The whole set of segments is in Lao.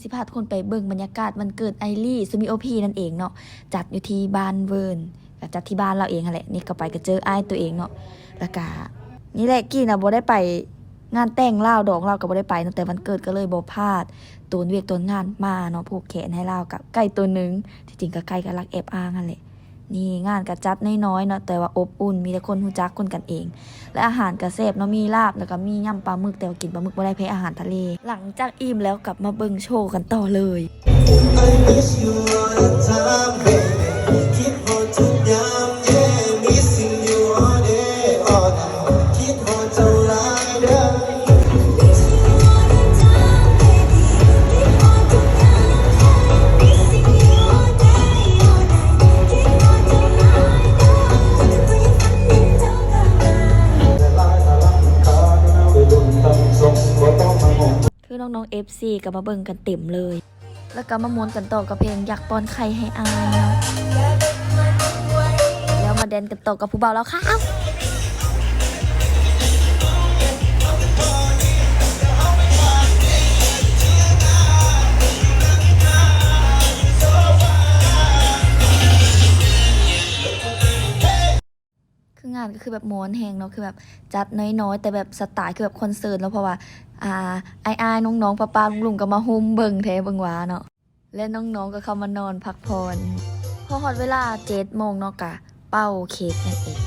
ຊິພາທຸກຄົນໄປເບິ່ງບັນຍາກາດວັນເກີດອ້າຍລີ້ ຊູມິໂອພີ ນັ້ນເອງເນາະ, ຈັດຢູ່ທີ່ບ້ານເວີນ ກໍຈັດທີ່ບ້ານລາວເອງຫັ້ນແຫຼະ. ນີ້ກໍໄປກໍເຈີອ້າຍຕົວເອງເນາະ, ແລ້ວກະ ນີ້ແຫຼະ ກີ້ນະບໍ່ໄດ້ໄປງານແຕ່ງລາວ ດອງລາວກໍບໍ່ໄດ້ໄປເນາະ, ແຕ່ວັນເກີດກໍເລີຍບໍ່ພາດ ໂຕນວຽກໂຕນງານມາເນາະ, ຜູກແຂນໃຫ້ລາວກັບໄກ່ໂຕໜຶ່ງ, ທີ່ຈິງກໍໄກ່ກໍລັກແອບອ້າງຫັ້ນແຫຼະ. ນີ້ງານກະຈັດນ້ອຍໆເນາະ ແຕ່ວ່າອົບອຸ່ນ ມີແຕ່ຄົນຮູ້ຈັກ ຄົນກັນເອງ ແລະ ອາຫານກະແຊບເນາະ ມີລາບ ແລ້ວກະມີຍຳປາໝຶກ ແຕ່ວ່າກິນປາໝຶກບໍ່ໄດ້ ແພ້ອາຫານທະເລ. ຫຼັງຈາກອີ່ມແລ້ວກັບມາເບິ່ງໂຊກັນຕໍ່ເລີຍ. ຄືນ້ອງໆ ເອັຟຊີ ກໍມາເບິ່ງກັນເຕັມເລີຍ. ແລ້ວກໍມາມ່ວນກັນຕໍ່ກັບເພງຢາກປ້ອນໄຂ່ໃຫ້ອ້າຍເນາະ ແລ້ວມາແດນກັນຕໍ່ກັບຜູ້ບ່າວລາວຂາວ. ຄືງານກໍຄືແບບມ່ວນແຮງເນາະ ຄືແບບຈັດນ້ອຍໆ ແຕ່ແບບສະໄຕລ໌ຄືແບບຄອນເສີດເນາະ ເພາະວ່າ ອ່າ ອ້າຍໆ ນ້ອງໆ ປ້າໆ ລຸງໆ ກໍມາໂຮມເບິ່ງແທ້ເບິ່ງວ່າເນາະ ແລະ ນ້ອງໆ ກໍເຂົ້າມານອນພັກຜ່ອນ. ພໍຮອດເວລາເຈັດໂມງເນາະ ກະເປົ່າເຄ້ກນັ້ນເອງ.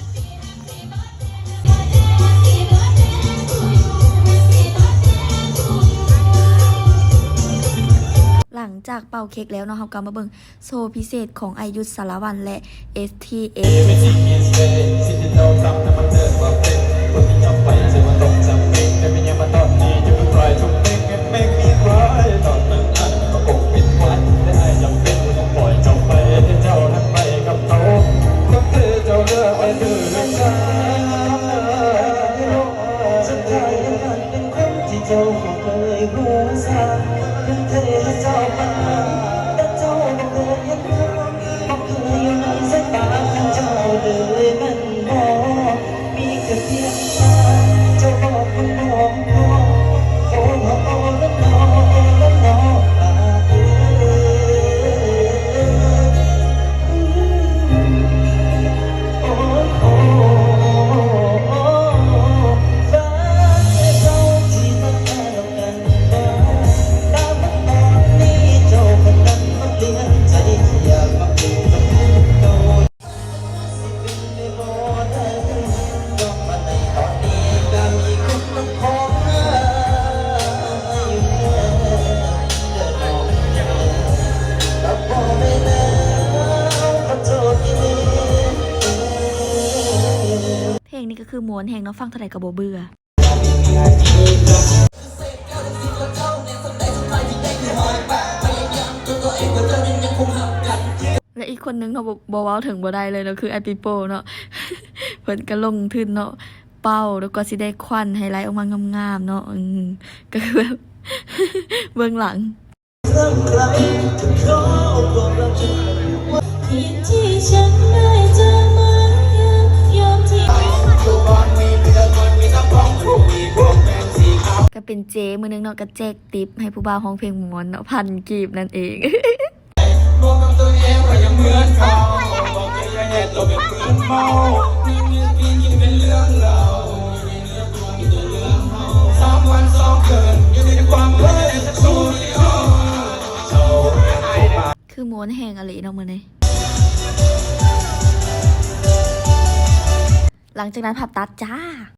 ຫຼັງຈາກເປົ່າເຄ້ກແລ້ວເນາະ ເຮົາກໍມາເບິ່ງ ໂຊພິເສດຂອງອ້າຍຍຸດ ສາລະວັນ ແລະ ເອສທີເອັສ ເພງນີ້ກໍຄືມ່ວນແຮງເນາະ ຟັງເທົ່າໃດກໍບໍ່ເບື່ອ. ແລະ ອີກຄົນໜຶ່ງເນາະ ບໍ່ ບໍ່ເວົ້າເຖິງບໍ່ໄດ້ເລີຍເນາະ ຄືອ້າຍປີໂປ້ເນາະ ເພິ່ນກໍລົງທຶນເນາະ ເປົ່າ ແລ້ວກໍຊິໄດ້ຄວັນໃຫ້ໄຫຼອອກມາງາມໆເນາະ ອືມ ກໍຄືແບບເບື້ອງຫຼັງ. ກໍເປັນເຈມື້ໜຶ່ງເນາະ ກໍແຈກຕິບໃຫ້ຜູ້ບ່າວຮ້ອງເພງມ່ວນເນາະ ພັນກີບນັ້ນເອງ. ຄືມ່ວນແຮງອີ່ຫຼີເນາະມື້ນີ້. ຫຼັງຈາກນັ້ນພາບຕັດຈ້າ.